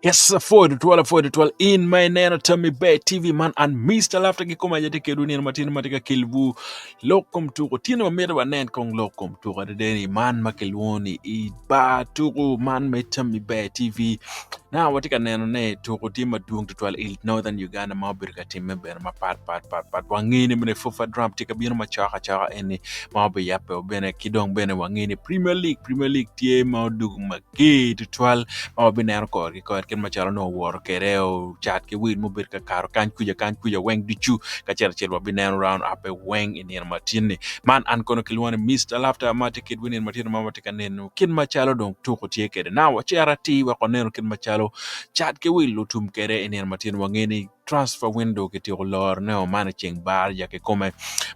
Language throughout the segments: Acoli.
Yes, apwoyo tutwal, apwoyo tutwal in ma ineno Tammy Bear TV man an Mr. Laughter kikome aye tye kedwu nino matino ma tye ka kelwu lok kom tuko. Tyen ma mito wanen kong lok kom tuko adada ni man ma kilwongo ni i bar tuko man me Tammy Bear TV. Na watye ka neno ne tuko tye madwong tutwal i Northern Uganda ma obedo ka timme bene mapat pat pat pat. Wangeyo ni bene FUFA Drum tye ka bino macok acoka eni ma obiyabbe bene ki dong bene wangeyo ni Premier League, Premier League tye ma odwogo mager tutwal ma wabineno kore ki kore kit macalo nongo owoto kwede ocat ki wil mubedo ka kato kany kuca kany kuca weng ducu kacel acel wabineno round up-pe weng i nino ma tin-ni. Man an kono kilwongo ni Mister Laughter ma atye kedwu i nino ma tye ma watye ka neno kit macalo dong tuko tye kwede. Now wacito atir wek wanenu kit macalo cat ki wil otum kwede i nino ma tye-ni wangeyo ni transfer window kityeko lorone o man i ceng baraja kikome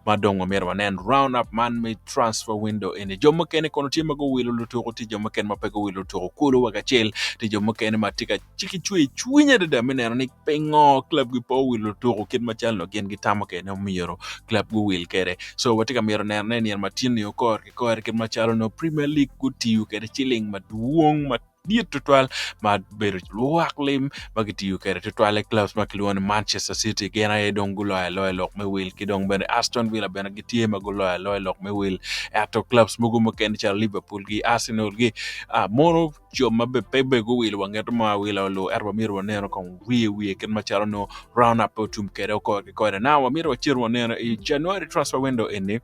ma dong wamyero wanen round up man me transfer window eni jo mukene kono tye ma guwilo lutuku tye jo mukene ma pe guwilo lutuku kulu wa kacel tye jo mukene ma tye ka ci ki cwer cwiny adada me neno ni pingo club gi pe owilo lutuku kit macalo nongo gin gitamo kwede ni omyero club guwil kwede so watye ka mito neno ne nino ma tye-ni kore ki kore kit macalo nongo premier league gutiyo kwede ciling madwong madit tutwal ma bedo lwak lim ma gitiyo kwede tutwal i clubs ma kilwongo ni Manchester City gin aye dong guloyo aloya lok me wil ki dong bene Aston Villa bene gitye ma guloyo aloya lok me wil ento clubs mogo mukene calo Liverpool gi Arsenal gi ah, mono jo ma be pe be guwilo wa ngeto mo awila olu ento wamyero waneno kong wiye wiye kit macalo nongo round up pe otum kwede kore ki kore now wamyero wacit waneno i January transfer window eni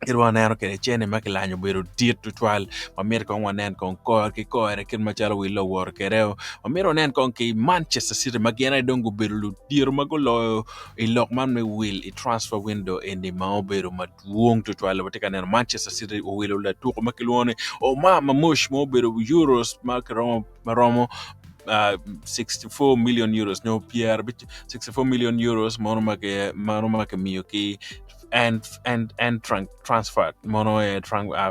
Kit ma waneno kwede cene ma kilanyo obedo dit tutwal ma myero kong wanen kong kore ki kore kit macalo wil owoto kwede wamito wanen kong ki Manchester City ma gin aye dong gubedo ludito ma guloyo i lok man me wil i transfer window eni ma obedo madwong tutwal watye ka neno Manchester City owilo latuko ma kilwongo ni Omar Marmoush ma obedo euros ma kiromo maromo 64 million euros nyo 64 million euros mono ma kimiyo ki en en en transfer mono aye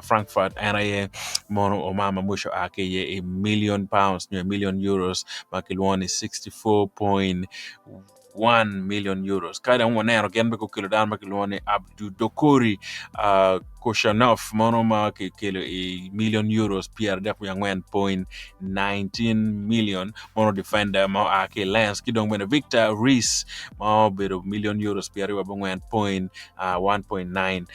Frankfurt en aye mono Omar Marmoush oa ki iye i million pounds nyo million euros ma kilwongo ni 64.1 million euros ka dong waneno gin bene gukelo dano ma kilwongo ni Abdu Dokori Koshanov mono ma kikelo i million euros 34.19 million mono defender ma oa ki i Lens ki dong bene Victor Rees ma obedo million euros 24.1.9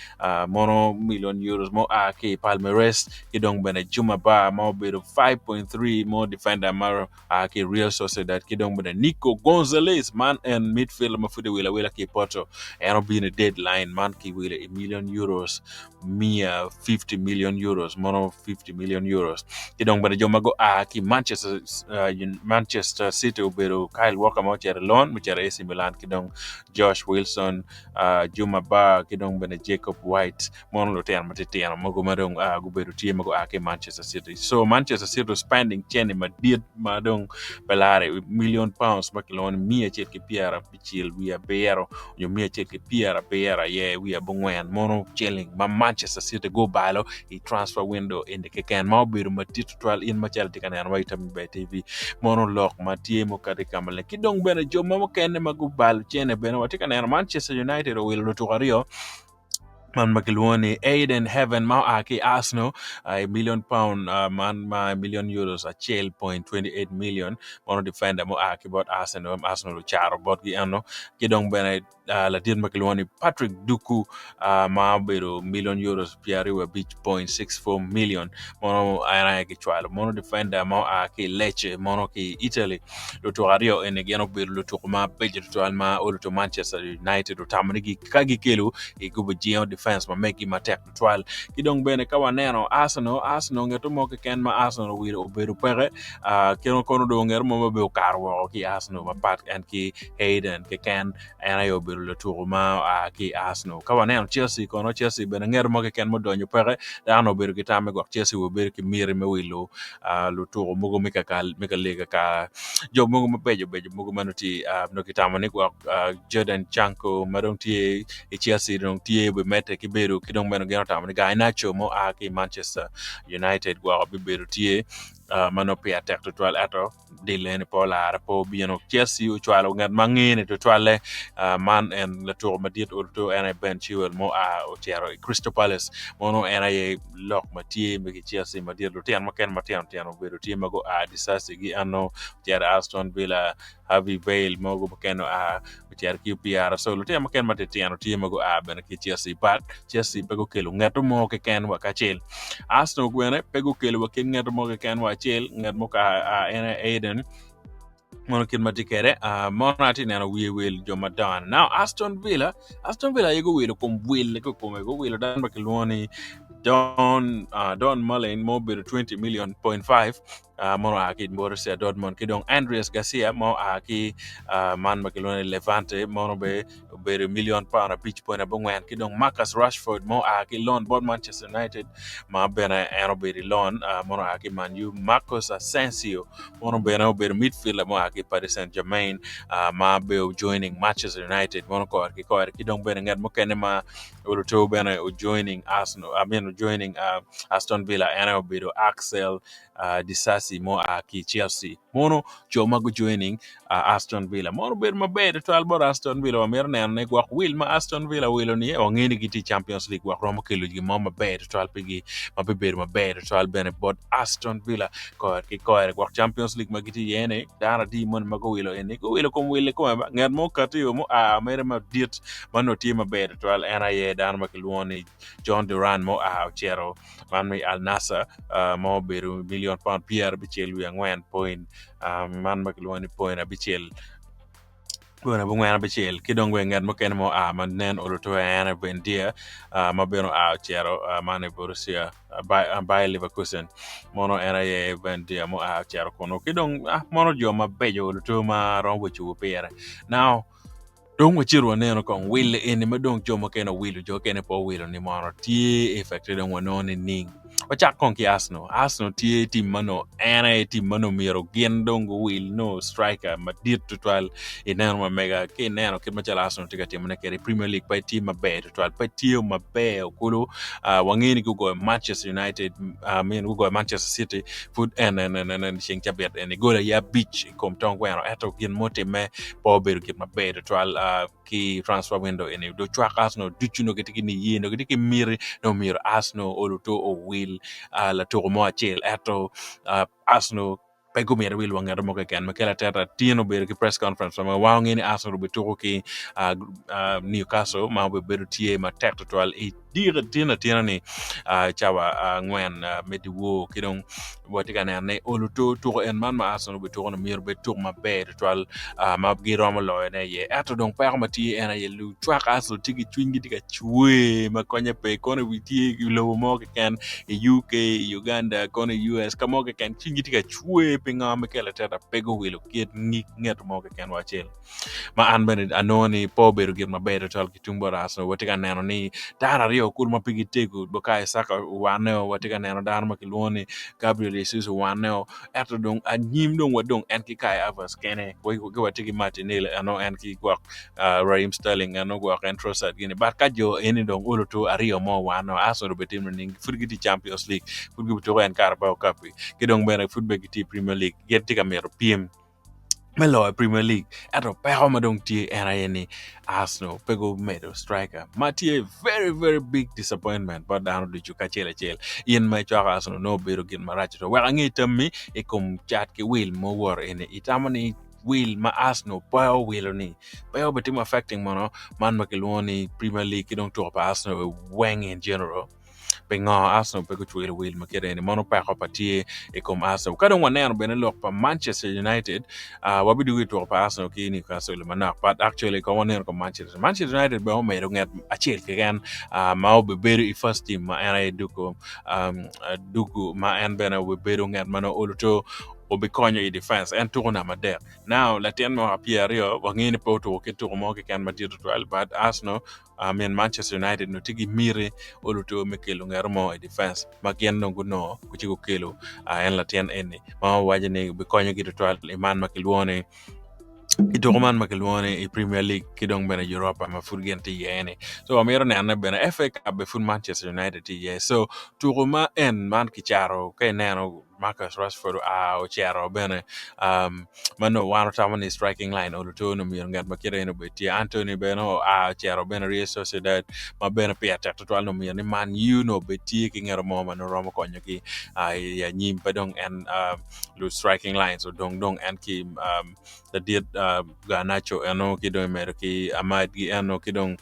mono million euros ma oa ki i Palmeiras ki dong bene Juma Bar ma obedo 5.3 mo defender ma oa ki i Real Sociedad ki dong bene Nico Gonzalez man en midfielder ma pud ewilo awila ki i Porto en obino i deadline man kiwilo i million euros 150 million euros mono 50 million euros ki dong bene jo ma gua ki Manchester, uh, Manchester City obedo Kyle Walker ma ocito i loan ocito i AC Milan ki dong Josh Wilson uh, Juma Bar ki dong bene Jacob White mono lutino matitino mogo ma dong uh, gubedo tye ma gua ki Manchester City so Manchester City spending cene madit ma dong pe lare million pounds ma kilwongo ni 170 7 nyo 190 aye wiye abongwen mono ciling ma Manchester City gubalo i transfer window eni keken ma obedo madit tutwal in macalo itye ka neno wa i Tammy Ber TV mono lok ma tye mukati ka maleng ki dong bene jo ma mukene ma gubalo cene bene watye ka neno Manchester United owilo lutuko aryo man ma kilwongo ni Aiden Heaven ma oa ki i Arsenal i million pound man ma million euros 1.28 million mono defender ma oa ki bot Arsenal Arsenal ocaro botgi eno ki dong bene ladit ma kilwongo ni Patrick Duku ma obedo million euros 25.64 million mono en aye kicwalo mono defender ma oa ki i Lecce mono ki i Italy Lutuko aryo eni gin obedo lutuko mabeco tutwal ma oluto Manchester United otamo ni ka gikelo gigubo jingo defense ma megi matek tutwal. Ki dong bene ka waneno Arsenal, Arsenal ngeto mo keken ma Arsenal owilo obedo peke uh, keno kono dong ngeto mo ma be okato woko ki Arsenal mapat en ki Hayden keken en aye obedo latuko ma oa ki i Arsenal. Ka waneno Chelsea kono, Chelsea bene ngeto mo keken mudonyo peke, dano obedo ki tam me gwok Chelsea obedo ki miti me wilo uh, lutuko mogo me ka me ka lega ka jo mogo mabeco beco mogo ma nongo tye uh, nongo kitamo ni gwok uh, Jordan Chanko ma dong tye i Chelsea dong tye bimedde ki bedo ki dong bene gin otamo ni Garnacho ma oa ki i Manchester United gwok bibedo tye. Ma nongo pire tek tutwal ento dil eni pe olare pe obino. Chelsea ocwalo ngat ma ngene tutwalle man en latuko madit oruto en aye Ben Chilwell ma oa ocito i Crystal Palace mono en aye lok ma tye ki Chelsea madit lutino mukene matino tino obedo tye ma gua Disasi gi eno ocito i Aston Villa Harvey Vale mogo mukene oa ocito ki OPR so lutino mukene matitino tye ma gua bene ki Chelsea but Chelsea pe gukelo ngeto mo keken wa kacel. Arsenal bene pe gukelo wa kit ngeto mo keken wa acel nget mo ka en aye Aiden mono kit ma tye kwede mono atye neno wiye wil jo madongo now Aston Villa Aston Villa aye guwilo kom wil kikome guwilo dano ma kilwongo ni Don Don Mullen ma obedo 20 million point 5 ma oa ki i Borussia Dortmund ki dong Andreas Garcia ma oa ki man ma kilwongo ni Levante mono bene obedo milion pound 5.4 ki dong Marcus Rashford ma oa ki loan bot Manchester United ma bene en obedo i loan mono oa ki Man U Marcos Asensio mono bene obedo midfielder ma oa ki Paris Saint Germain ma bene joining Manchester United mono kore ki kore ki dong bene ngat mukene ma oluto bene ojoining Arsenal I mean ojoining Aston Villa en aye obedo Axel Disasi ma oa ki i Chelsea. Mono jo ma gujoining Aston Villa. Mono obedo maber tutwal bot Aston Villa. Wamito neno ni gwok wil ma Aston Villa wilo ni wangeyo ni gitye i Champions League gwok romo kelo gin mo maber tutwal pigi ma bibedo maber tutwal bene bot Aston Villa kore ki kore gwok Champions League ma gitye iye ni dano adi moni ma guwilo eni guwilo kom wil kikome ba ngat mo okati o mua mere madit ma nongo tye maber tutwal en aye dano ma kilwongo ni John Duran ma oa ocito man me Al Nassr ma obedo milion pound 94 point man ma kilwongo ni point abicel point abongwen abicel ki dong bene ngat mukene ma oa ma nen oluto en aye Buendia ma bene oa ocito man i Borussia Bayer Leverkusen mono en aye Buendia ma oa ocito kunu ki dong mono jo mabeco oluto ma aromo wecowu pire now Dong wacito waneno kong wille eni ma dong jo mukene owilo jo mukene pe owilo ni mono tye effect dong wanongo nining? Wacak kong ki Arsenal. Arsenal tye tim ma nongo en aye tim ma nongo myero gin dong guwil nongo striker madit tutwal i neno ma mega ki ineno kit macalo Arsenal tye ka timone kwede i Premier League pe tye maber tutwal pe tye maber kulu uh, wangeyo ni gugoyo Manchester United I mean gugoyo Manchester City pud en en en en ceng cabit eni gol aye abic i kom tong gweno ento gin mutimme pe obedo gin maber tutwal ki transfer window eni do cwak Arsenal ducu nongo gitye ki niye nongo gitye ki miti nongo myero Arsenal oluto owil latuko mo acel ento Arsenal pe gumito wil wa ngat mo keken Mikel Arteta tin obedo ki press conference ma wan wangeyo ni Arsenal obituko ki Newcastle ma obedo tye matek tutwal i Diro tin atina ni cawa angwen me dyewor ki dong watye ka neno ni oluto tuko en man ma Arsenal obituko ni myero obed tuko maber tutwal ma giromo loyone iye ento dong peko ma tye en aye lucwak Arsenal tye ki cwinygi tye ka cwer ma konye pe kono tye i lobo mo keken i UK, i Uganda kono i US ka mo keken cwinygi tye ka cwer pingo Mikel Arteta pe guwilo kit nget mo keken wa acel. ma an bene anongo ni pe obedo gin maber tutwal ki tung bot Arsenal. Watye ka neno ni dano aryo kulu ma pigi tego Bukayo Saka owaneo, watye ka neno dano ma kilwongo ni Gabriel Jesus owaneo, ento dong anyim dong wadong en ki Kai Havertz kene ki watye ki Martinelli eno en ki gwok Raheem Sterling eno gwok en Trossard gini but ka jo eni dong olo to aryo mo owaneo Arsenal obitimo nining pud gitye i Champions League pud gibituko en Carabao Cup-pi ki dong bene pud bene gitye i Premier League gin tye ka mito pyem me loyo Premier League ento peko ma dong tye en aye ni Arsenal pe gumedo striker ma tye very very big disappointment bot dano ducu kacel acel in ma icwako Arsenal nongo obedo gin marac to wek ange tammi i kom cat ki wil ma owoto eni itamo ni wil ma Arsenal pe owilo ni pe obitimo affecting mono man ma kilwongo ni Premier League ki dong tuko pa Arsenal weng in general. Pingo Arsenal pe gucwero wil ma kite eni? Mono peko pa tye i kom Arsenal. Ka dong waneno bene lok pa Manchester United, uh, wabidwogo i tuko pa Arsenal ki Newcastle manok, but actually kong waneno kom Manchester. Manchester United bene omedo nget acel keken uh, ma obibedo i first team ma en aye Duku, um, Duku ma en bene obibedo nget ma nongo oluto obikonyo i defense. En tuko namba adek. Now latin mwaka 20 wangeyo ni pe otuko ki tuko mo keken madit tutwal, but Arsenal I mean Manchester United nongo tye ki miti oluto me kelo ngeto mo i defense ma gin dong gunongo ci gukelo en latin eni ma wawaco ni bikonyogi tutwal i man ma kilwongo ni i tuko man ma kilwongo ni i Premier League ki dong bene Europa ma pud gin tye iye ni so wamito nenone bene FA Cup bene pud Manchester United tye iye so tuko ma en man kicato ka ineno. Marcus Rashford oa ocito bene ma nongo wan watamo ni striking line olo to nongo myero ngat ma kite eni obed tye. Antony bene oa ocito bene Real Sociedad ma bene pire tek tutwal nongo myero ni Man U nongo obed tye ki ngat mo ma nongo romo konyogi i anyim pe dong en lu striking lines odong dong en ki ladit Garnacho eno ki dong imedo ki Amad gi eno ki dong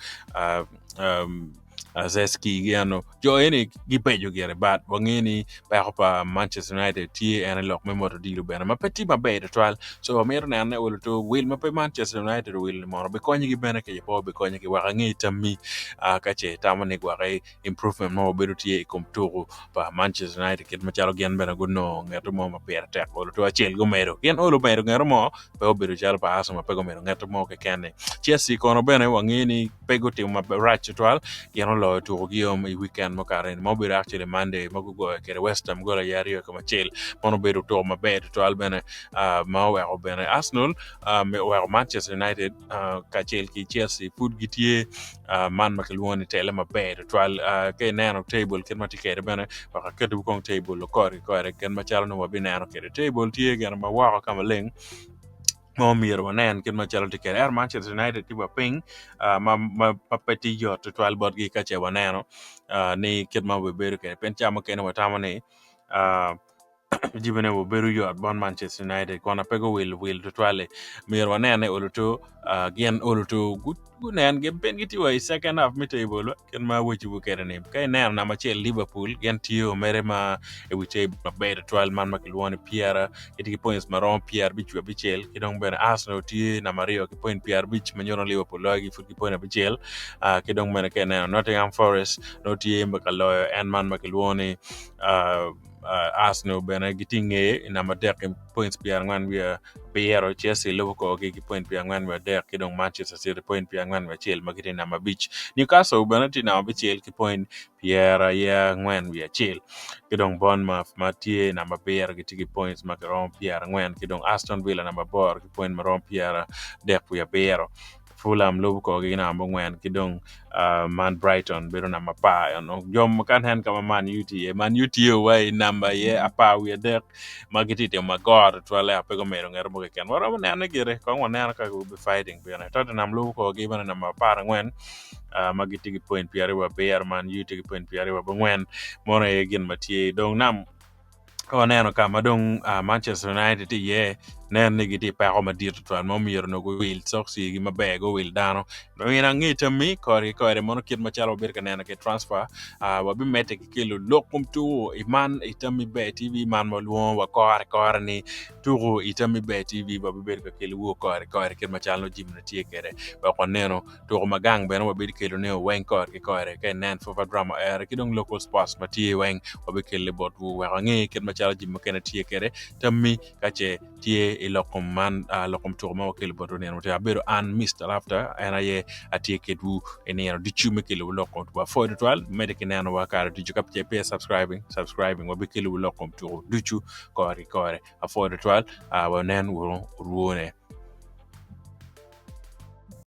Zeski gi eno jo eni gibeco gire but wange ni peko pa Manchester United tye en lok me moto odilo bene ma pe tye maber tutwal so wamito neno ni olo to wil ma pe Manchester United owilo ni mono bikonyogi bene kece pe obikonyogi wek ange tammi ka ce itamo ni gwok improvement mo obedo tye i kom tuku pa Manchester United kit macalo gin bene gunongo ngeto mo ma pire tek olo to acel gumedo gin olo omedo ngeto mo pe obedo calo pa Arsenal ma pe gumedo ngeto mo keken-ni. Chelsea kono bene wangeyo ni pe gutimo marac tutwal gin oloyo tukogi i weekend mukato-ni ma obedo actually Monday ma gugoyo kwede West Ham gol aye aryo i kom acel mono obedo tuko maber tutwal bene ma oweko bene Arsenal oweko Manchester United kacel ki Chelsea pud gitye man ma kilwongo ni tele maber tutwal ka ineno table kit ma tye kwede bene wek aketwu kong table okore ki kore kit macalo nongo wabineno kwede table tye gin ma woko ka maleng ma omyero wanen kit macalo tye kwede ento Manchester United tye wa piny ma pe tye yot tutwal botgi ka ce waneno ni kit ma obibedo kwede pien ca mukene watamo ni jami ne obedo yot bot Manchester United kun pe guwilo wil tutwal-li myero wanen ni oluto gin oluto gunen gin pien gitye wa i second half me table kit ma awaco kwede ni ka ineno namba acel Liverpool gin tye mere ma i wi table maber tutwal man ma kilwongo ni pyera gitye ki points ma romo 55 wiye abicel ki dong bene Arsenal tye namba aryo ki point 50 ma nyuto ni Liverpool loyogi pud ki point abicel ki dong bene ka ineno Nottingham Forest nongo tye ka loyo en man ma kilwongo ni Arsenal bene gitye i ngeye i namba adek ki points 47, Chelsea lubo korgi ki point 43 ki dong Manchester City point 41 ma gitye i namba abic. Newcastle bene tye i namba abicel ki point 41 ki dong Bournemouth ma tye i namba abiro gitye ki points ma giromo 40 ki dong Aston Villa namba aboro ki point ma romo 37. Fulham lubo korgi ki namba abongwen ki dong man Brighton bedo namba apar eno jo ka nen ka ma Man U tye iye Man U tye wa i namba iye apar wiye adek ma gitye ka timo magoro tutwalle pe gumedo nget mo keken waromo nene gire kong waneno ka gubi fighting pire Tottenham lubo korgi bene namba apar angwen ma gitye ki point 27 Man U tye ki point 24 mono aye gin ma tye dong nam Ka waneno ka ma dong Manchester United tye iye, nen ni gitye i peko madit tutwal ma omyero onongo guwil cokcigi maber guwil dano. Myero ange tammi kore ki kore mono kit macalo wabedo ka neno ki transfer wabimedde ki kelo lok kom tuko i man i Tammi Ber TV man walwongo wa kore kore ni tuko i Tammi Ber TV wabibedo ka kelowu kore kore kit macalo jami-ni tye kwede wek wanenu Tuko ma gang bene wabikelone weng kore ki kore ka inen FUFA Drama Era ki dong local sports ma tye weng wabikele botwu wek wange kit macalo jami mukene tye kwede tammi ka ce tye i lok kom man lok kom tuko ma wakelo botwu nino matin abedo an Mister Laughter en aye atye kedwu i nino ducu me kelowu lok kom tuko apwoyo tutwal medde ki nenowa kare ducu ka ce peya subscribing subscribing wabikelowu lok kom tuko ducu kore ki kore apwoyo tutwal wanen wunu orwone.